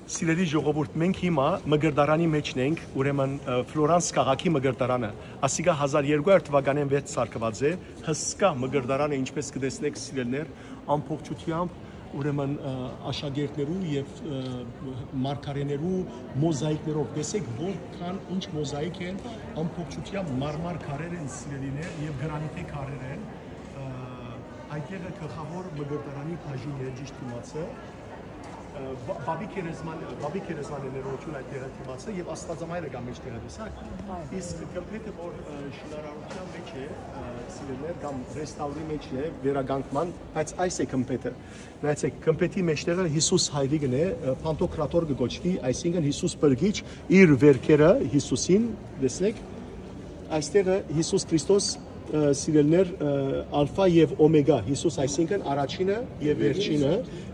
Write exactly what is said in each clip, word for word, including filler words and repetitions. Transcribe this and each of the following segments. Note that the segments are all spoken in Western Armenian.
Սիրելի ժողովուրդ, մենք հիմա Մկրտարանի մէջն ենք, ուրեմն, ը, Ֆլորանս քաղաքի Մկրտարանը։ Ասիկա հազար երկու հարյուր թվականէն վեր սարքուած է, հսկայ Մկրտարանը, ինչպես կտեսնէք, սիրելիներ, ամբողջութեամբ, ուրեմն, ը, աշակերտներու եւ, ը, մարգարեներու մոզաիկներով։ Տեսեք, որքան ինչ մոզաիկ են, ամբողջութեամբ մարմար քարեր են, սիրելիներ, եւ գրանիտե քարեր են, ը, այդտեղը գլխաւոր Մկրտարանի բաժինն է, ճիշդ դիմացը։ Ը, Բա-, Բաբի գերեզման-, Բաբի գերեզմանին ներողություն, այդտեղը դիմացը եւ Աստուածամայրը կա մէջտեղը, տեսա՞ք։ Իսկ կմպեթը, որ, ը, շինարարության մեջ է, ը, սիրելիներ, կամ ռեստաուրի մեջ է, վերականգնման, բայց այս է կմպեթը։ Նայեցեք, կմպեթի մեջտեղը Յիսուս հայրիկն է, ը, Փանտոկրատոր կը կոչուի, այսինքն Յիսուս Փրկիչ, իր վերքերը Յիսուսին, տեսնեք, այստեղը Յիսուս Քրիստոս, ը, սիրելիներ, ը, ալֆա եւ օմեգա, Յիսուս, այսինքն առաջինը եւ վերջինը,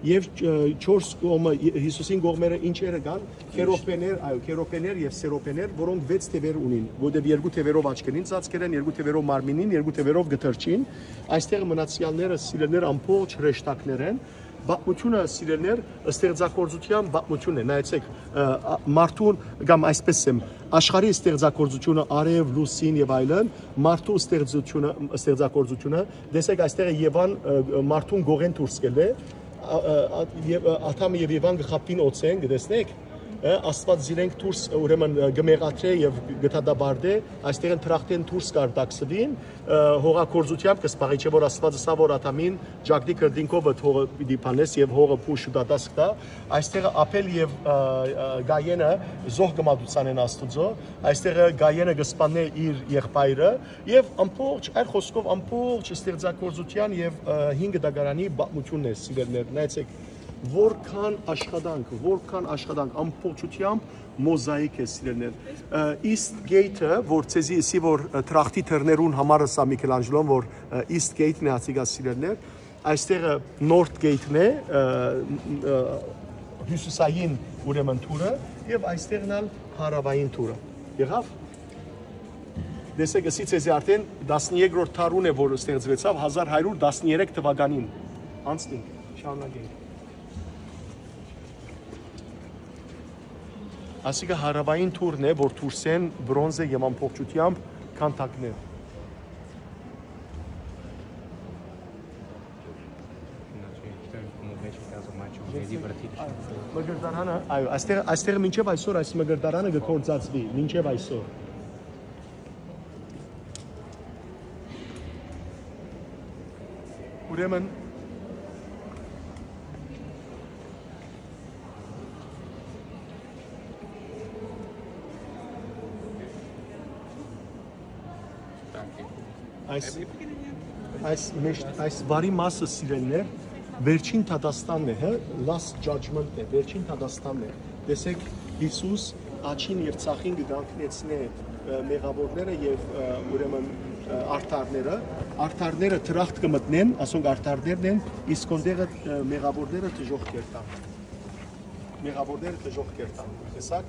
եւ, ը, չորս կողմը, Յիսուսին կողմերը ինչերը կան, քերոպեներ, այո, քերոպեներ եւ սերոպեներ, որոնք վեց թեւեր ունին, որտեղ երկու թևերով աչքերին ծածկեր են, երկու թևերով մարմինին, երկու թևերով գդրչին, այստեղ մնացեալները, սիրելիներ, ամբողջ հրեշտակներ են, պատմությունը, սիրելիներ, ստեղծագործության պատմությունն է, նայեցեք, ը, ա, մարդուն, կամ այսպես եմ, աշխարհի ստեղծագործությունը, արև, լուսին եւ այլն, մարդու ստեղծությունը, ստեղծագործությունը, տեսեք, այստեղ Եվան, ը, մարդուն գողեն դուրս կելլե, ա, ա, ա, եւ, ը, Ադամը եւ Եվան կը խաբին օծեն, կտեսնեք, ը, Աստուած զիրենք դուրս, ուրեմն, ը, կը մեղադրէ եւ կը դատապարտէ, այստեղ են դրախտեն դուրս կարտաքսուին, ը, հողագործությամբ կը սպաղի, չէ՞ որ Աստուածը սա որ Ադամին ճակտի քրտինքով ըդ հողը պիտի բանես եւ հողը փուշ ու դատասկ տայ, այստեղ Աբել եւ, ը, ը, Կայենը զոհ կը մատուցանեն Աստուծոյ, այստեղ Կայենը կը սպաննէ իր եղբայրը, եւ ամբողջ, այլ խոսքով, ամբողջ ստեղծագործության եւ, ը, հինգ դագարանի պատմությունն է, սիրելիներ, նայեցեք, որքան աշխատանք, որքան աշխատանք, ամբողջությամբ մոզաիկ է, սիրելիներ։ Ը, East Gate-ը, որ ցեզի ըսի, որ, ը, դրախտի դռներուն համար ըսա Միքելանջելոն, որ, ը, East Gate-ն է, ասիկա, սիրելիներ, այստեղը North Gate-ն է, ը, ը, հյուսիսային, ուրեմն, թուրը, եւ այստեղն ալ հարավային թուրը։ Եղա՞վ։ Տեսեք, ըսի ցեզի արդեն տասներկրորդ դարուն է, որ ստեղծուեցաւ, հազար հարյուր տասներեք թվականին։ Անցնենք, շարունակենք։ Ասիկա հարավային թուրն է, որ դուրսէն բրոնզե եւ ամբողջությամբ քանդակներ։ Մկրտարանը, այո, այստեղ, այստեղ մինչև այսօր այս մկրտարանը կը գործածվի, մինչև այսօր։ Ուրեմն, այս, այս միշտ, այս վարի մասը, սիրելիներ, վերջին դատաստանն է, հը, last judgment-ն է, վերջին դատաստանն է։ Տեսեք, Յիսուս աջին եւ ձախին կը կանգնեցնէ, ը, մեղավորները եւ, ը, ուրեմն, ը, արդարները, արդարները դրախտ կը մտնեն, ասոնք արդարներն են, իսկ հոն տեղը, ը, մեղավորները դժոխք կ'երթան։ Մեղավորները դժոխք կ'երթան, տեսա՞ք։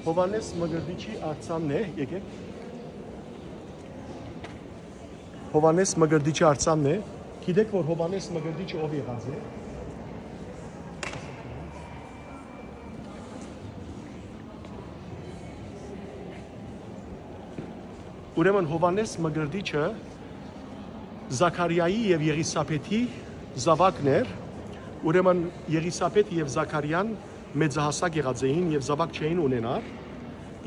Հովհաննէս Մկրտիչի արձանն է, եկեք։ Հովհաննէս Մկրտիչի արձանն է։ Գիտեք, որ Հովհաննէս Մկրտիչը ով եղած է։ Ուրեմն Հովհաննէս Մկրտիչը Զաքարիայի եւ Եղիսաբեթի զաւակն էր, ուրեմն Եղիսաբեթ եւ Զաքարիան մեծահասակ եղած էին եւ զաւակ չէին ունենար,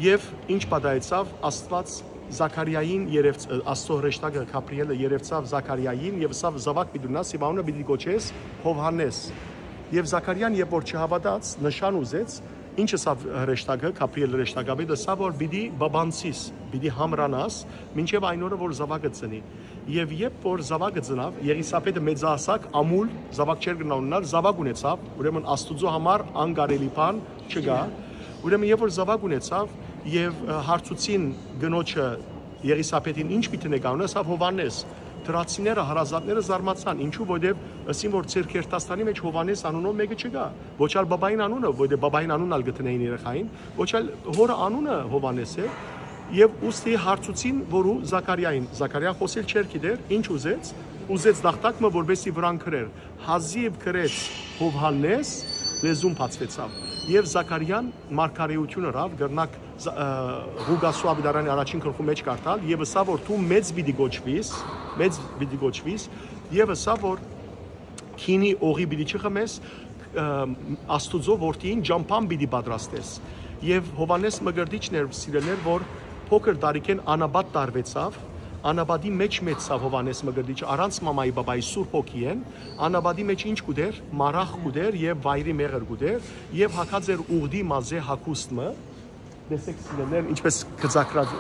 եւ ինչ պատահեցաւ, Աստուած Զաքարիային երևց-, Աստծո հրեշտակը Գաբրիէլը երևցաւ Զաքարիային եւ ըսաւ. «Զաւակ պիտի ունենաս եւ անունը պիտի կոչես Հովհաննէս»։ Եւ Զաքարիան, երբ որ չհաւատաց, նշան ուզեց, ինչ ըսաւ հրեշտակը, Գաբրիէլ հրեշտակապետը, ըսաւ, որ պիտի բաբանցիս, պիտի համրանաս, մինչեւ այն օրը, որ զաւակը ծնի։ Եւ երբ որ զաւակը ծնաւ, Եղիսաբեթը մեծահասակ, ամուլ, զաւակ չէր գնա ունենալ, զաւակ ունեցաւ, ուրեմն Աստուծոյ համար անկարելի բան չկայ։ Ուրեմն երբ որ զաւակ ունեցաւ եւ, ը, հարցուցին կնոջը Եղիսաբեթին, «Ինչ պիտի նկարունը», ըսաւ. «Հովհաննէս»։ Դրացիները, հարազատները զարմացան, ինչու, որտեւ ըսին, որ ձեր Քերթաստանի մեջ Հովհաննէս անունով մէկը չկայ, ոչ ալ բաբային անունը, որտեւ բաբային անունն ալ կը դնէին երեխային, ոչ ալ հօրը անունը Հովհաննէս է։ Եւ ուստի հարցուցին, որ ու Զաքարիային։ Զաքարիա խօսել չէր գիտեր, ինչ ուզեց, ուզեց դաղտակ մը, որպեսզի վրան գրեր։ Հազիւ գրեց Յովհաննէս, լեզուն բացուեցաւ։ Եւ Զաքարիան մարգարէութիւն ըրաւ, կրնաք Զա-, ը, Ղուկասու Աւետարանի առաջին գլխու մէջ կարդալ, եւ ըսաւ, որ դու մեծ պիտի կոչուիս, մեծ պիտի կոչուիս, եւ ըսաւ, որ գինի օղի պիտի չխմես, ը, Աստուծոյ որդիին ճամբան պիտի պատրաստես։ Եւ Յովհաննէս Մկրտիչն էր, սիրելիներ, որ փոքր տարիքէն անապատ տարուեցաւ, անապատի մէջ մեծցաւ Յովհաննէս Մկրտիչը, առանց մամայի բաբայի Սուրբ Հոգիէն, անապատի մէջ ինչ կուտեր, մարախ կուտեր եւ վայրի մեղր կուտեր, եւ հագած էր ուղտի մազէ հագուստ մը, տեսեք, սիրելիներ, ինչպես գծագրած,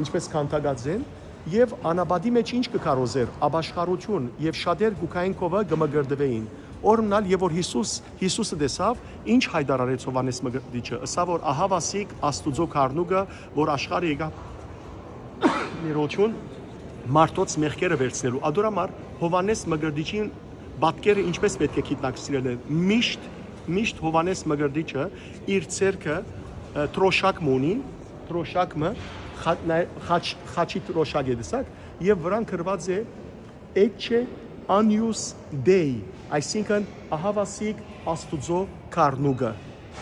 ինչպես քանդակած են, եւ անապատի մէջ ինչ կը քարոզեր, ապաշխարութիւն, եւ շատեր կուքային քովը կը մկրտուէին։ Օրհնալ, եւ որ Յիսուս, Յիսուսը տեսաւ, ինչ յայտարարեց Յովհաննէս Մկրտիչը, ըսաւ, որ ահա վասիկ Աստուծոյ գառնուկը, որ աշխարհը եկաւ ներողություն, մարդոց մեղքերը վերցնելու։ Ադոր համար Յովհաննէս Մկրտիչին պատկերը ինչպես պէտք է գիտնաք, սիրելիներ, միշտ, միշտ Յովհաննէս Մկրտիչը իր ձեռքը, ը, դրոշակ մը ունի, դրոշակ մը, խա-, նայ-, խաչ-, խաչի դրոշակ է, տեսաք, եւ վրան գրուած է Ecce Agnus Dei, այսինքն՝ ահա վասիկ Աստուծոյ գառնուկը,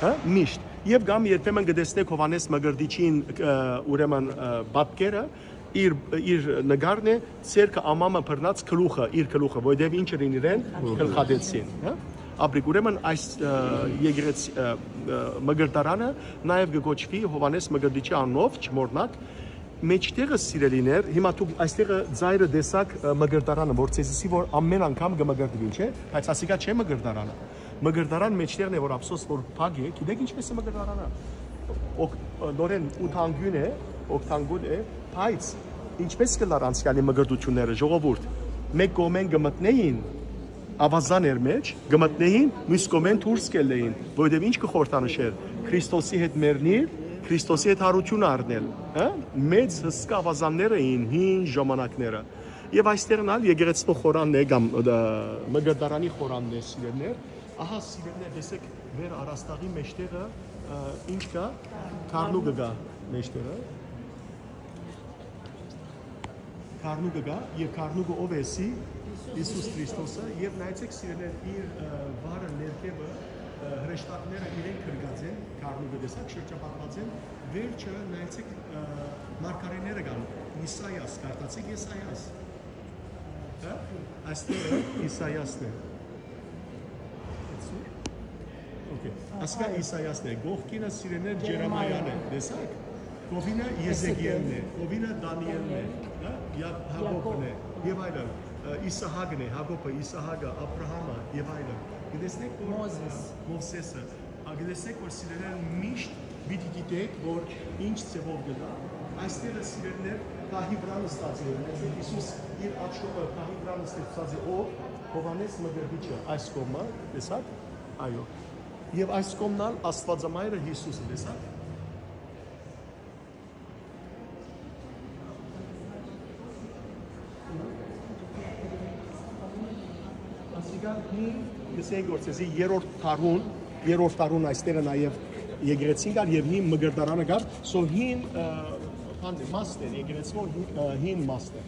հա, միշտ։ Եւ կամ երբեմն կը տեսնեք Յովհաննէս Մկրտիչին, ը, ուրեմն, ը, պատկերը, իր, իր նկարն է, ձեռքը ամամը բռնած գլուխը, իր գլուխը, որտեւ ինչ ըրին իրեն, գլխատեցին, հա։ Ապրիկ, ուրեմն այս, ը, եկեղեցի, ը, ը, մկրտարանը նաեւ կը կոչուի Յովհաննէս Մկրտիչի անունով, չմոռնաք, մէջտեղը, սիրելիներ, հիմա դուք այստեղը ծայրը տեսաք, ը, մկրտարանը, որ ձեզի որ ամեն անգամ կը մկրտուին, չէ՞, բայց ասիկա չէ մկրտարանը։ Մկրտարան մէջտեղն է, որ ափսոս որ փակ է, գիտեք ինչպես է մկրտարանը։ Օկ-, ը, նորեն ութ անգուն է, օգտանգուն է, բայց ինչպես կը լար անցեալի մկրտությունները, ժողովուրդ, մէկ կողմէն կը մտնէին, աւազան էր մէջ, կը մտնէին, միւս կողմէն դուրս կ'ելլէին, որովհետեւ ինչ կը խորհրդանշեր, Քրիստոսի հետ մեռնիլ, Քրիստոսի հետ յարութիւն առնել, հա՞։ Մեծ հսկայ աւազաններ էին հին ժամանակները։ Եւ այստեղ ալ եկեղեցու խորանն է, կամ, ը, մկրտարանի խորանն է, սիրելիներ։ Ահա, սիրելիներ, տեսեք, վեր առաստաղի մեջտեղը, ը, ինչ կայ, գառնուկը կայ մեջտեղը։ Գառնուկը կայ, եւ գառնուկը ով է, սի Յիսուս Քրիստոսը, եւ նայեցեք, սիրելիներ, իր, ը, վարը ներքեւը, ը, հրեշտակները իրենք գրկած են, գառնուկը տեսաք, շրջապատված են, վերջը նայեցեք, ը, մարգարեները կան, Իսայաս, կարդացեք Եսայաս, հա՞, այստեղ Իսայասն է։ Okay. Ասկա Իսայասն է, գողքինը, սիրելիներ, Ջերեմայան է, տեսա՞ք։ Կովինը Եզեկիելն է, կովինը Դանիելն է, հա? Յա-, Յակոբն է, Յակոբ։ Եվ այլն։ Ը, Իսահակն է, Յակոբը, Իսահակը, Աբրահամը և այլն։ Կտեսնեք, որ Մովսես։ Մովսեսը։ Ա, կտեսնեք, որ, սիրելիներ, միշտ պիտի գիտեք, որ ինչ ձևով կտա։ Այստեղը, սիրելիներ, գահի վրա նստած է, այսինքն Յիսուս իր աչքովը գահի վրա նստած է, ով? Հովհաննես Մկրտիչը, այս կողմը, տեսա՞ք։ Այո։ Եվ այս կողմն ալ Աստուածամայրը Յիսուսը, տեսա՞ք։ Ասիկա հին, գսենք, որ ձեզի երրորդ դարուն, երրորդ դարուն այստեղը նաև եկեղեցին կար և հին մկրտարանը կար, so հին, ը, բանն է, մասն էր, եկեղեցու հին, ը, հին մասն է։